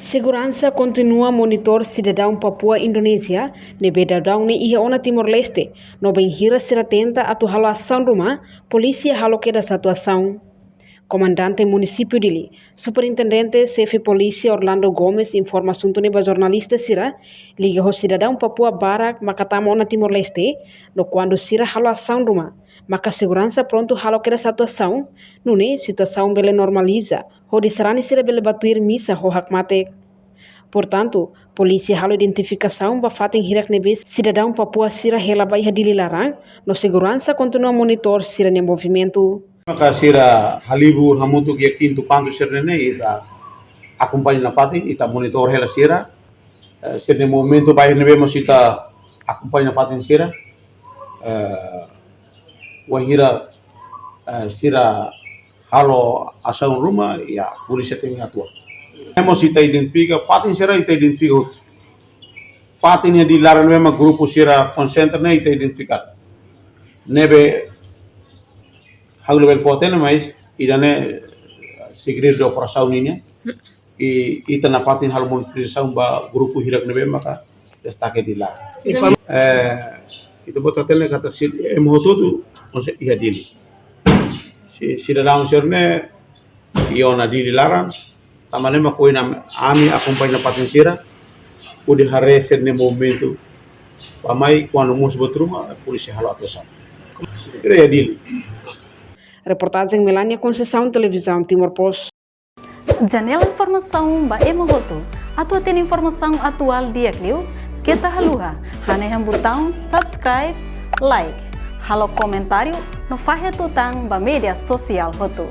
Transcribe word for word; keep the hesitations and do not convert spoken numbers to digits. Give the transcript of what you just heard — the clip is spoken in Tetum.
Seguransa kontinua monitor sidadaun Papua Indonézia ne'ebé daudaun ne'e iha ona Timor-Leste, no bainhira sira tenta atu halo asaun ruma, polísia halo kedas atu asaun. Komandante Munisípiu Dili, Superintendente Xefe Polísia Orlando Gomes informa asuntu ne'e ba jornalista sira, liga ho sidadaun Papua barak maka tama ona Timor-Leste, no kuandu sira halo asaun ruma, maka seguransa prontu halo kedas atu asaun, nune'e situasaun bele normaliza, hodi sarani sira bele bá tuir misa ho hakmatek. Portantu, polísia halo identifikasaun ba fatin hirak ne'ebé sidadaun Papua sira hela ba iha Dili laran, no seguransa kontinua monitor sira-nia movimentu. Maka sira halibur hamutuk iha kintu kantu sira-ne'e ne'e, ita akompaña nafatin, ita monitor hela sira. Eh, sira-nia movimentu bainhira ne'ebé mós ita akompaña nafatin sira. Eh, wainhira, eh, sira halo asaun ruma, ya, polísia tenke atua. Ne'e mós ita identifika, fatin sira ita identifika. Fatin ne'e iha Dili laran ne'ebé mak grupu sira konsentra ne'e ita identifika. Ne'ebé ha'u labele fó hatene, mas ida-ne'e segredu de operasaun nian. I ita nafatin halo monitorizasaun ba grupu hirak ne'ebé maka destake Dili laran. Eh, ita-boot hatene katak sira, ema hotu-hotu iha Dili. Si, sidadaun sira-ne'e iha ona Dili laran, tanba ne'e mak ohin ami akompaña nafatin sira, hodi haree sira-nia movimentu. Bá mai kuandu mosu buat ruma, polísia halo atu asaun. Sira iha Dili. Reportajen Melania Conceição, Televizaun Timor Post. Janela informasaun ba ema hotu. Atu hatene informasaun atuál di'ak liu, keta haluha hanehan butaun subscribe, like, halo komentáriu, no fahe tutan ba média sosiál hotu.